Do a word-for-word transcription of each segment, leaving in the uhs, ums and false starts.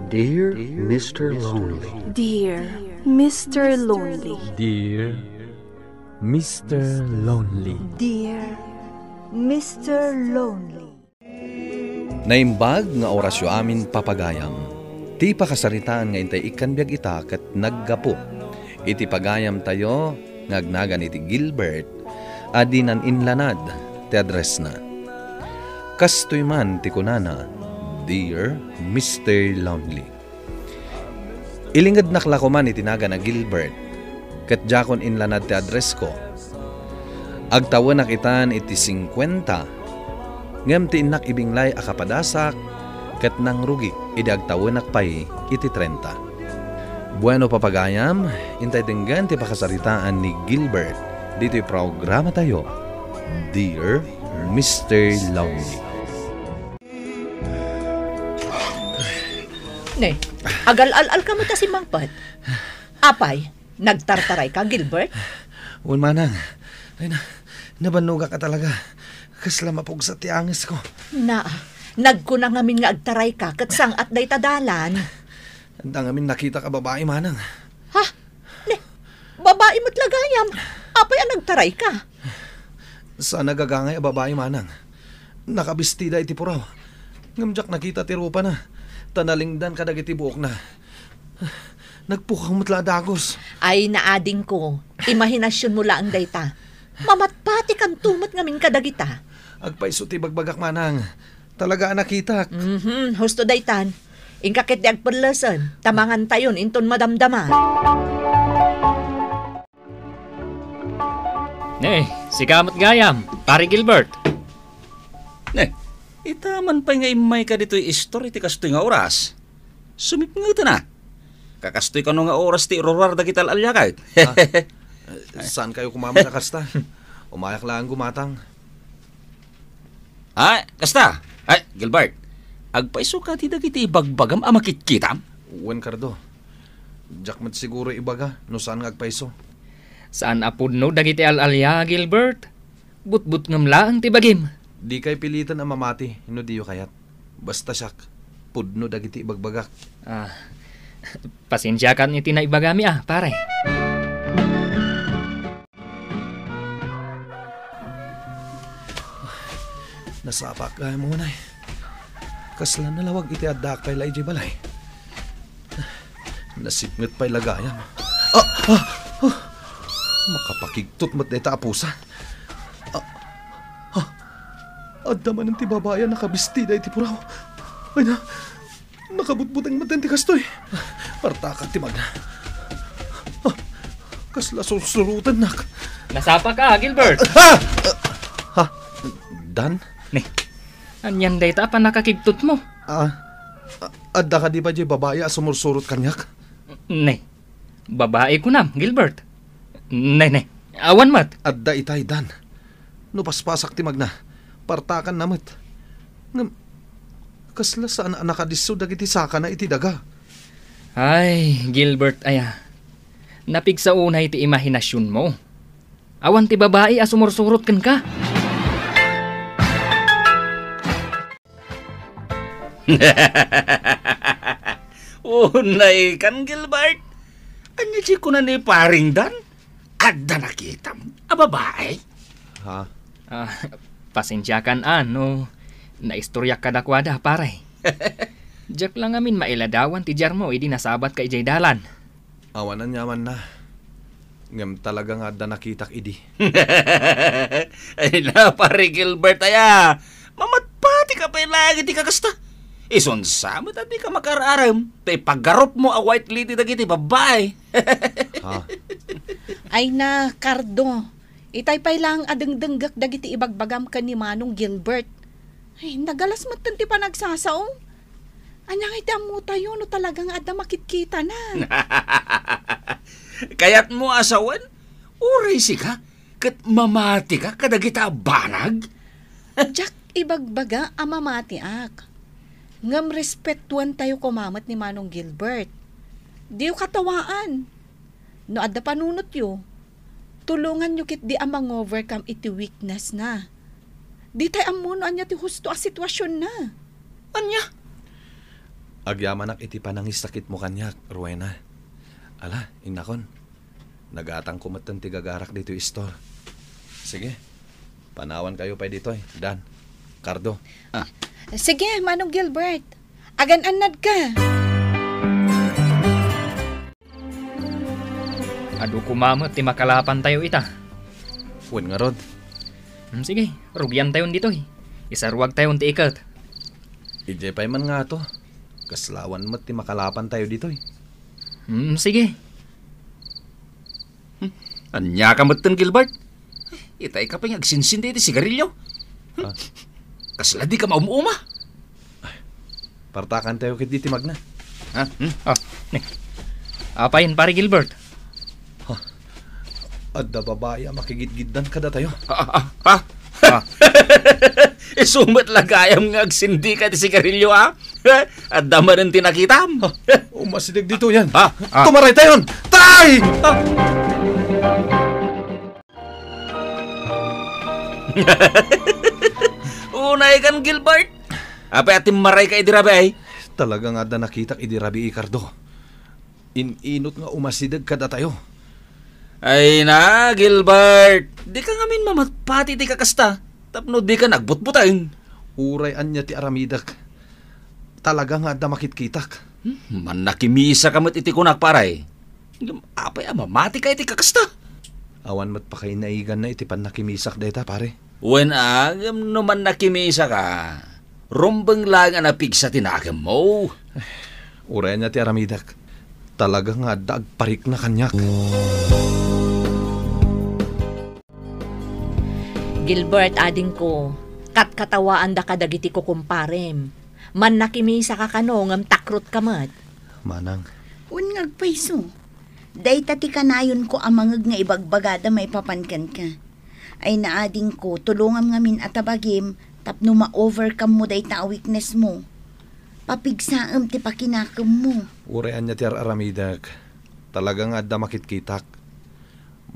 Dear Mister Lonely. Dear Mister Lonely. Dear Mister Lonely. Dear Mister Lonely. Naimbag nga orasyo amin, papagayam. Ti pakasaritaan nga intay ikkan biag ita ket naggapu iti pagayamtayo nga agnagan iti Gilbert a dinan inlanad ti addressna. Kastoy man ti kunana, "Dear Mister Lonely." Ilingednak la koman iti nagan a Gilbert, ket diakon inlanad ti addressko. Agtawenak itan iti singkuenta, ngem ti innak ibinglay a kapadasak ket nangrugi idi agtawenak pay iti trenta. Bueno, papagayam, intay denggen ti pakasaritaan ni Gilbert ditoy programatayo, Dear Mister Lonely. Ne, agal-al-al ka met a simmangpet. Apay, nagtartaray ka, Gilbert? Wen, manang. Ay na, nabannogak a talaga. Kasla mapugsat ti angesko. Na, nagkuna ngamin nga agtaray ka ket sang-at dayta dalan. Adda ngamin nakitak a babai, manang. Ha? Ne, babai met la gayam. Apay a nagtaray ka? Saan a gagangay a babai, manang. Nakabistida iti puraw. Ngem diak nakita ti rupana, ta nalingdan kadagiti buokna. Nagpukaw met la a dagus. Ay, naadingko, imahinasionmo laeng dayta. Mamatpatikanto met ngamin kadagita. Agpayso ti bagbagak, manang. Talaga a nakitak. Mhm, husto daytan. Inka ketdi agperlesen, ta mangantayon inton madamdama. Ne, sika met gayam, Pare Gilbert. Ne, ita man pay nga immayka ditoy istor iti kastoy nga oras. Sumipngeten a. Kakastoy kano nga oras ti iruruar dagiti al-aliaket. Ah, saankayo kumaman a kasta? Umayak laeng gumatang. Ah, kasta. Ay, Gilbert, agpayso ka ti dagiti ibagbagam a makitkitam? Wen, Cardo. Diak met siguro ibaga no saan nga agpayso. Saan a pudno dagiti al-alia, Gilbert. Butbutngem laeng ti bagim. Dikay piliten a mamati no diyo kayat. Basta siak, pudno dagiti ibagbagak. Ah, pasensiakan iti naibagami, ah, pare. Nasapak gayam unay. Kasla nalawag iti addaak pay la idiay balay. Nasipnget pay la gayam. Ah! Ah! Ah! Makapakigtot met dayta a pusa. Ah! Ah! Adda manen ti babai a nakabistida iti puraw. Ay na, nakabutbuteng met ti kastoy. Partakan ti magna. Ah! Kasla sursurotennak. Nasapa ka, Gilbert. Ah! Ah! Ha? Dan? Ne. Anian dayta a pannakakigtotmo? Ah, a-, adda kadi pay diay babai a sumursurot kaniak? Ne. Babai kunam, Gilbert? Ne, ne. Awan met. Adda itay, Dan. No paspasak ti magna, partakanna met. Ngem, kasla saan a nakadisso dagiti sakana iti daga? Ay, Gilbert aya. Napigsa unay ti imahinasionmo. Awan ti babai a sumursurot kenka. Unay kan, Gilbert. Ania ti kuna ni Paring Dan? Adda nakitam a babai? Ha? Ah, pasensiakan a no naistoriak kadakuada, pare. Diak la ngamin mailadawan ti diarmo idi nasabatka idiay dalan. Awan aniamanna. Ngem talaga nga adda nakitak idi. Ay na, Pare Gilbert aya. Mamatpati ka pay laeng iti kakasta. Isunsa met a dika makaar-arem ta ipagarupmo a white lady dagiti babbai. Ha? Ay na, Cardo. Itay pay laeng a dengdenggek dagiti ibagbagam ken ni Manong Gilbert. Ay, nagalas metten ti panagsasaom. Ania ngay ti ammotayo no talaga nga adda makitkitana? Kayatmo a sawen? Uray sika ket mamatika kadagita a banag? Diak ibagbaga a mamatiak. Ngem respetuentayo koma met ni Manong Gilbert. Diyo katawaan. No adda panunotyo, tulonganyo ketdi a mang-overcome iti weakness na. Ditay ammo no ania ti husto a situasionna. Ania? Agyamanak iti panangisakitmo kaniak, Rowena. Ala, innakon. Nagatangko metten ti gagarak ditoy istor. Sige, panawankayo pay ditoy, Dan, Cardo. Ah. Sige, Manong Gilbert. Agan-annadka. Adu koma met ti makalapantayo ita. Wen ngarud. Hmm, sige, rugiantayon ditoy. Isaruagtayon ti iket. Idiay pay man ngato. Kaslawan met ti makalapantayo ditoy. Hmm, sige. Hmm, ania ka metten, Gilbert? Itay ka pay nga agsinsindi iti sigarilyo? Hmm? Ah. Kasla di ka maum-uma? Partakantayo ketdi ti magna. Ha? Hmm? Ah, ni. Apay, Pare Gilbert? Ha? Adda babai a makigidgiddan kadatayo. Ah, ah, ah, ah. Ah. Isu met la gayam nga agsindi ka ti sigarilyo, ha? Adda manen ti nakitam. Ha? Umasideg ditoyen. Ha? Ah. Tumaraytayon! Tay! Ah. Unay kan, Gilbert. Apay a timmaray ka idi rabii? Talaga nga adda nakitak idi rabii, Cardo. In-inut nga umasideg kadatayo. Ay na, Gilbert. Di ka ngamin mamatpati ti kakasta tapno di ka nagbutbuteng. Uray ania ti aramidek, talaga nga adda makitkitak. Hmm, mannakimisa ka met iti kunak, pare. Ngem apay a mamati ka iti kakasta? Awan met pakainaiganna iti pannakimisak dayta, pare. Wen a, ngem no mannakimisa ka, rumbeng laeng a napigsa ti nakemmo. Uray ania ti aramidek, talaga nga adda agparikna kaniak. Gilbert, adingko, katkatawaandaka dagiti kukumparem. Mannakimisa ka kano ngem takrot ka met. Manang. Wen nga agpayso. Dayta ti kanayonko a mangngeg nga ibagbagada maipapan kenka. Ay na, adingko, tulongam ngamin a tabagim tapno ma-overcome mo dayta a weakness mo. Papigsaem ti pakinakemmo. Uray ania ti ar-aramidek, talaga nga adda makitkitak.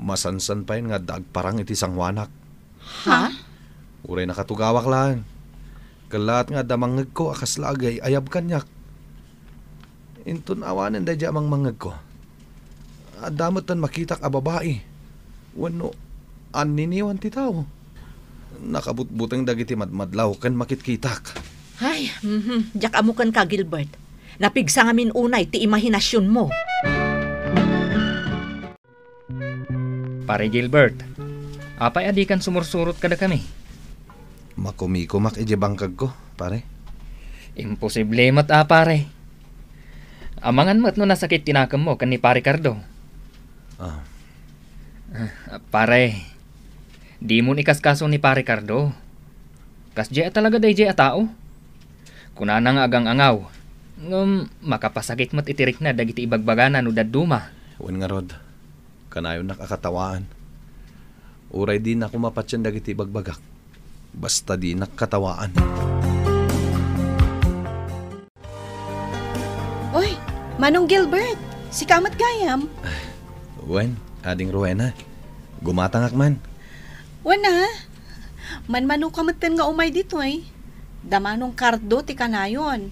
Masansan pay nga adda agparang iti sangoanak. Ha? Uray nakatugawak laeng. Kellaat nga adda mangngegko a kasla agay-ayab kaniak. Inton awanen daydiay a mangmangngegko, adda metten makitak a babai wenno anniniwan ti tao. Nakabutbuteng dagiti madmadlaw ken makitkitak. Ay, mhm. Diak ammo kenka, Gilbert. Napigsa ngamin unay ti imahinasionmo. Pare Gilbert, apay a dikan sumursurot kadakami? Makumikumak idiay bangkagko, pare. Imposible met a, pare. Amangan met no nasakit ti nakemmo ken ni Pare Cardo. Ah. Ah, pare, dimon ikaskaso ni Pare Cardo. Kasdiay a talaga daydiay a tao. Kunana nga agang-angaw, ngem makapasakit met iti rikna dagiti ibagbagana no dadduma. Wen ngarud, kanayonnak a katawaan. Uray dinako mapatien dagiti ibagbagak, basta dinak katawaan. Oy, Manong Gilbert, sika met gayam? Wen, Ading Rowena, gumatangak man. Wen a, manmano ka metten nga umay ditoy. Da Manong Cardo ti kanayon.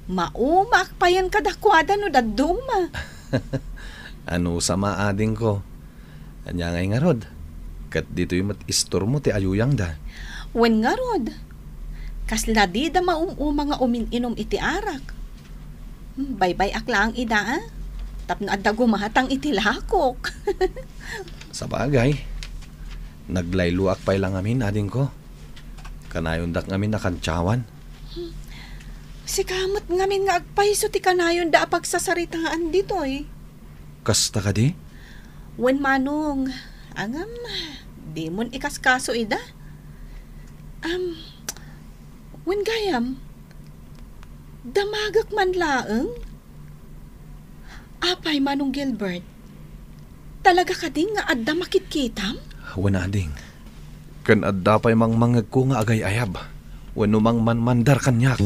Maumaak payen kadakuada no dadduma. Anusam a, adingko. Ania ngay ngarud? Ket ditoy met istormo ti ayuyangda. Wen ngarud, kasla dida maum-uma nga umin-inum iti arak. Hmm, baybay-ak laeng ida, a? Tapno adda gumatang iti lakok. Sabagay, naglayloak pay la ngamin, adingko. Kanayondak ngamin a kantiawan. Sika met ngamin nga agpayso ti kanayonda a pagsasaritaan ditoy. Kasta kadi? Wen, Manong, ngem dimon ikaskaso ida. Am, wen gayam, damagek man laeng. Apay, Manong Gilbert? Talaga kadi nga adda makitkitam? Wen, ading. Ken adda pay mangmangngegko nga agay-ayab wenno mangmanmandar kaniak.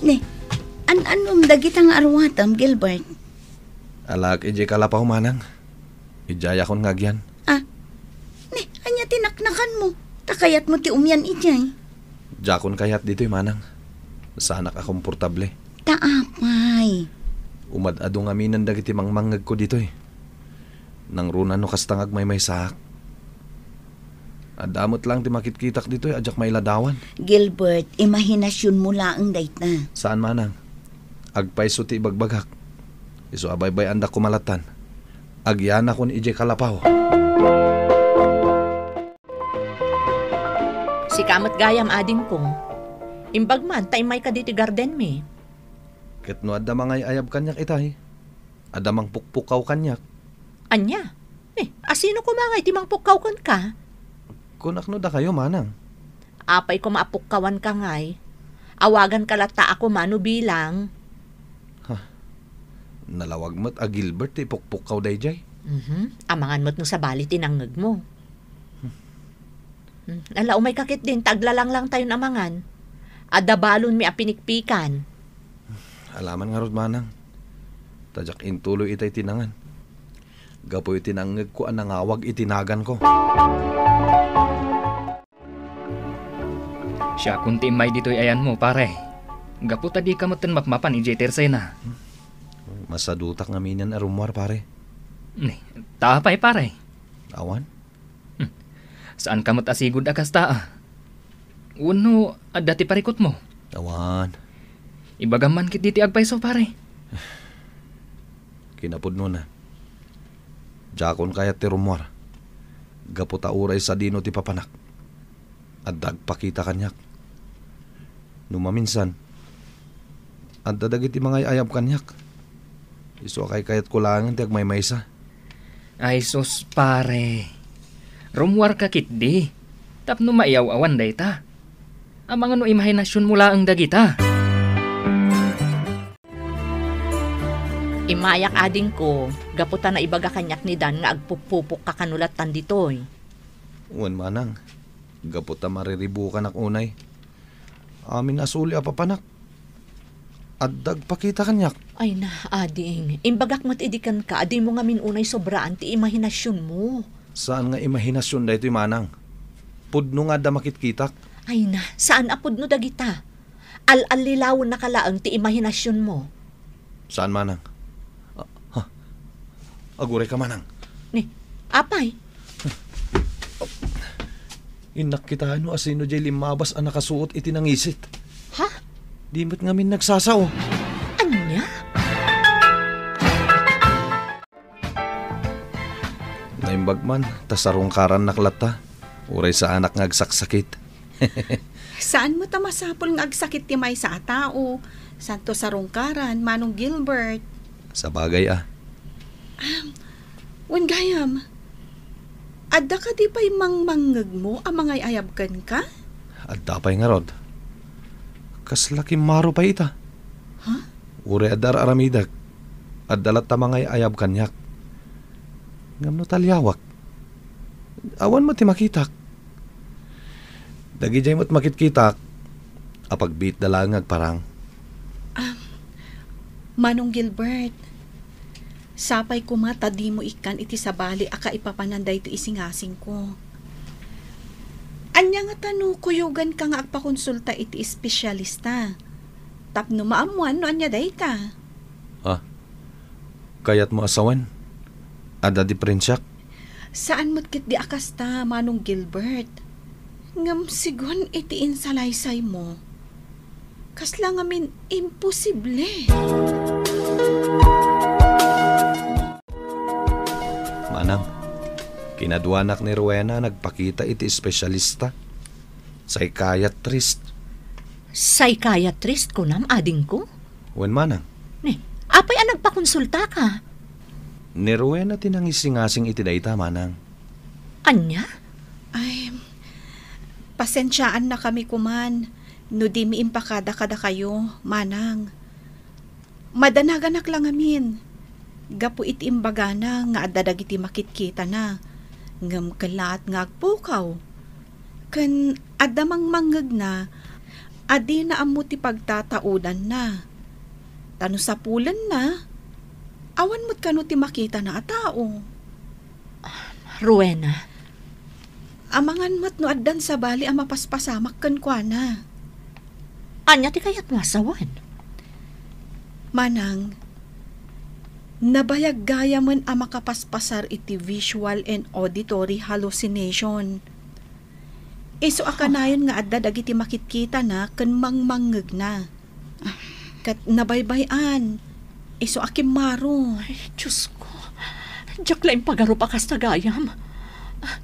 Ne, an-annom dagita nga aruatem, Gilbert? Alaek idiay kalapaw, manang. Idiayakon nga agyan. Ah, ne, ania ti naknakanmo? Ta kayatmo ti umian idiay? Diakon kayat ditoy, manang. Saanak a komportable. Ta apay? Umad-adu ngaminen dagiti mangmangngegko ditoy. Nangruna no kasta nga agmaymaysaak. Adda met laeng ti makitkitak ditoy a diak mailadawan. Gilbert, imahinasionmo laeng dayta. Saan, manang. Agpayso ti ibagbagak. Isu a baybay-andak koma lattan. Agyanakon idiay kalapaw. Sika met gayam, adingko. Imbag man ta immayka ditoy gardenmi. Ket no adda mangay-ayab kaniak itay, adda mangpukpukaw kaniak. Ania? Eh, asino koma ngay ti mangpukkaw kenka? Kunak no dakayo, manang. Apay koma a pukkawanka ngay? Awaganka latta a kumano bilang. Ha, nalawag met a Gilbert ti ipukpukkaw daydiay. Mhm. Amangan met no sabali ti nangngegmo. Hmm, ala, umayka ketdin ta aglalanglang tayon a mangan. Adda balonmi a pinikpikan. Alaman ngarud, manang. Ta diak intuloy itay ti nangan. Gapu iti nangngegko a nangawag iti naganko. Siakon ti immay ditoy ayanmo, pare. Gapu ta dika metten mapmapan idiay tersena. Masadutak ngaminen a rummuar, pare. Ni, ta apay, pare? Awan. Hmm. Saanka met a sigud a kasta, a? Wenno adda ti parikutmo? Awan. Ibagam man ketdi ti agpayso, pare. Kinapudnona, diakon kayat ti rummuar. Gapu ta uray sadino ti papanak, adda agpakita kaniak. No maminsan, adda dagiti mangay-ayab kaniak. Isu a kaykayatko laengen ti agmaymaysa. Ay sus, pare. Rummuarka ketdi. Tapno maiaw-awan dayta. Amangan no imahinasionmo laeng dagita. Immayak, adingko, gapu ta naibaga kaniak ni Dan nga agpupupokka kano lattan ditoy. Wen, manang, gapu ta mariribukanak unay. Amin a suli a papanak, adda agpakita kaniak. Ay na, ading, imbagak met idi kenka a dimo ngamin unay sobraan ti imahinasionmo. Saan nga imahinasion daytoy, manang? Pudno nga adda makitkitak. Ay na, saan a pudno dagita. Al-allilawennaka laeng ti imahinasionmo. Saan, manang? Ah, ha? Agurayka, manang. Ni, apay? Innak kitaen no asino diay limmabas a nakasuot iti nangisit. Ha? Di met ngamin nagsasao. Ania? Naimbag man, ta sarungkarannak latta. Uray saanak nga agsaksakit. Saan met a masapul nga agsakit ti maysa a tao, santo sarungkaran, Manong Gilbert. Sabagay a. Am, wen gayam, adda kadi pay mangmangngegmo a mangay-ayab kenka? Adda pay ngarud. Kasla kimmaro pay ita. Ha? Uray adda ar-aramidek, adda latta mangay-ayab kaniak. Ngem no taliawak, awan met ti makitak. Dagidiay met makitkitak, apagbiitda laeng nga agparang. Ah, Manong Gilbert, sapay koma ta dimo ikkan iti sabali a kaipapanan daytoy isingasingko. Ania ngata no kuyoganka nga agpakonsulta iti espesyalista? Tapno maammuan no ania dayta. Ah, kayatmo a sawen? Adda diferensiak? Saan met ketdi a kasta, Manong Gilbert. Ngem sigun iti insalaysaymo, kasla ngamin imposible. Manang, kinaduanak ni Rowena nagpakita iti espesyalista. Psychiatrist. Psychiatrist, kunam, adingko? Wen, manang. Ni, apay a nagpakonsultaka? Ni Rowena ti nangisingasing iti dayta, manang. Ania? Ay, pasensiaannakami koman no dimi impakada kadakayo, manang. Madanaganak la ngamin gapu iti imbagana nga adda dagiti makitkitana, ngem kellaat nga agpukaw. Ken adda mangmangngegna a dina ammo ti pagtataudanna. Ta no sapulenna, awan met kano ti makitana a tao. Rowena, Amangan met no addan sabali a mapaspasamak kenkuana. Ania ti kayatmo a sawen? Manang, nabayag gayamen a makapaspasar iti visual and auditory hallucination. Isu a kanayon nga adda dagiti makitkitana ken mangmangngegna. Ket nabaybay-an, isu a kimmaro. Ay, Diyos ko. Diak la impagarup a kasta gayam.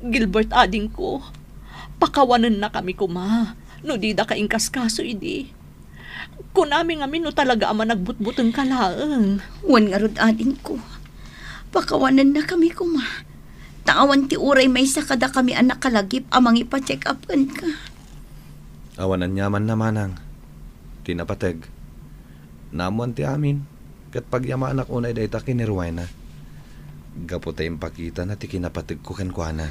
Gilbert, adingko, pakawanennakami koma no didaka inkaskaso idi. Kunami ngamin no talaga a managbutbutengka laeng. Wen ngarud, adingko, pakawanennakami koma. Ta awan ti uray maysa kadakami a nakalagip a mangipa-check up kenka. Awan aniamanna, manang. Ti napateg, naammoan ti amin, ket pagyamanak unay dayta ken ni Rowena. Gapu ta impakitana ti kinapategko kenkuana.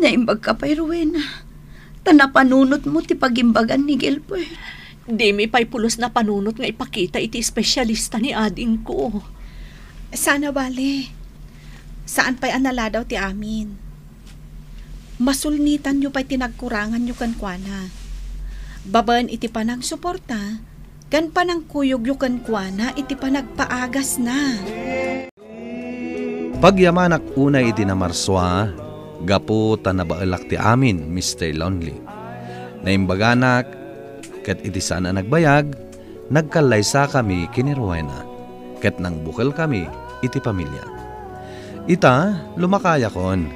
Naimbagka pay, Rowena, ta napanunotmo ti pagimbagan ni Gilbert. Dimi pay pulos napanunot nga ipakita iti espesyalista ni adingko. Sana bale. Saan pay a naladaw ti amin. Masulnitanyo pay ti nagkuranganyo kenkuana. Babaen iti panangsuporta ken panangkuyogyo kenkuana iti panagpaagasna. Pagyamanak unay iti namarsua, gapu ta nabaelak ti amin, Mister Lonely. Naimbaganak, ket iti saan a nagbayag, nagkallaysakami ken ni Rowena, ket nangbukelkami iti pamilia. Ita, lumakayakon,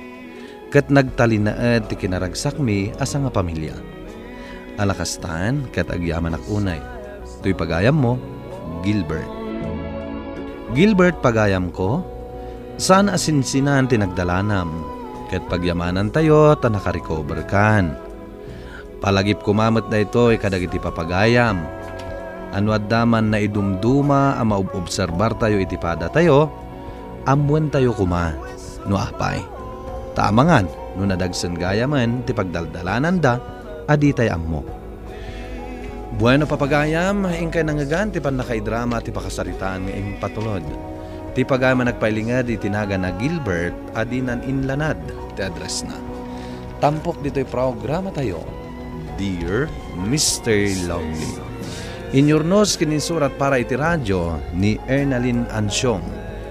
ket nagtalinaed ti kinaragsakmi a sangapamilia. Ala kastan, ket agyamanak unay. Toy pagayammo, Gilbert. Gilbert, pagayamko, saan a sinsinan ti nagdalanam, ket pagyamanantayo ta nakarecoverkan. Palagip koma met daytoy kadagiti papagayam. A no adda man naidumduma a maob-obserbartayo iti padatayo, ammoentayo koma no apay. Ta amangan no nadagsen gayamen ti pagdaldalananda a ditay ammo. Bueno, papagayam, inkay nangngegan ti pannakaidrama ti pakasaritaan nga impatulod. Ti pagayam a nagpailinged iti nagan a Gilbert a dinan inlanad ti addressna. Tampok ditoy programatayo, Dear Mister Lonely. Inyurnos ken insurat para iti radio ni Ernalyn Ansiong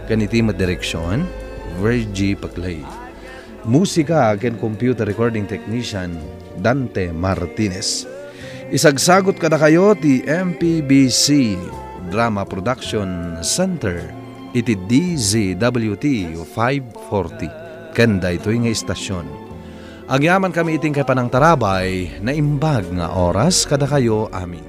ken iti met direksion, Virgie Paclay. Musika ken computer recording technician, Dante Martinez. Isagsagut kadakayo ti M P B C Drama Production Center iti D Z W T five forty ken daytoy nga istasyon. Agyamankami iti inkay panangtarabay, naimbag nga oras kadakayo amin.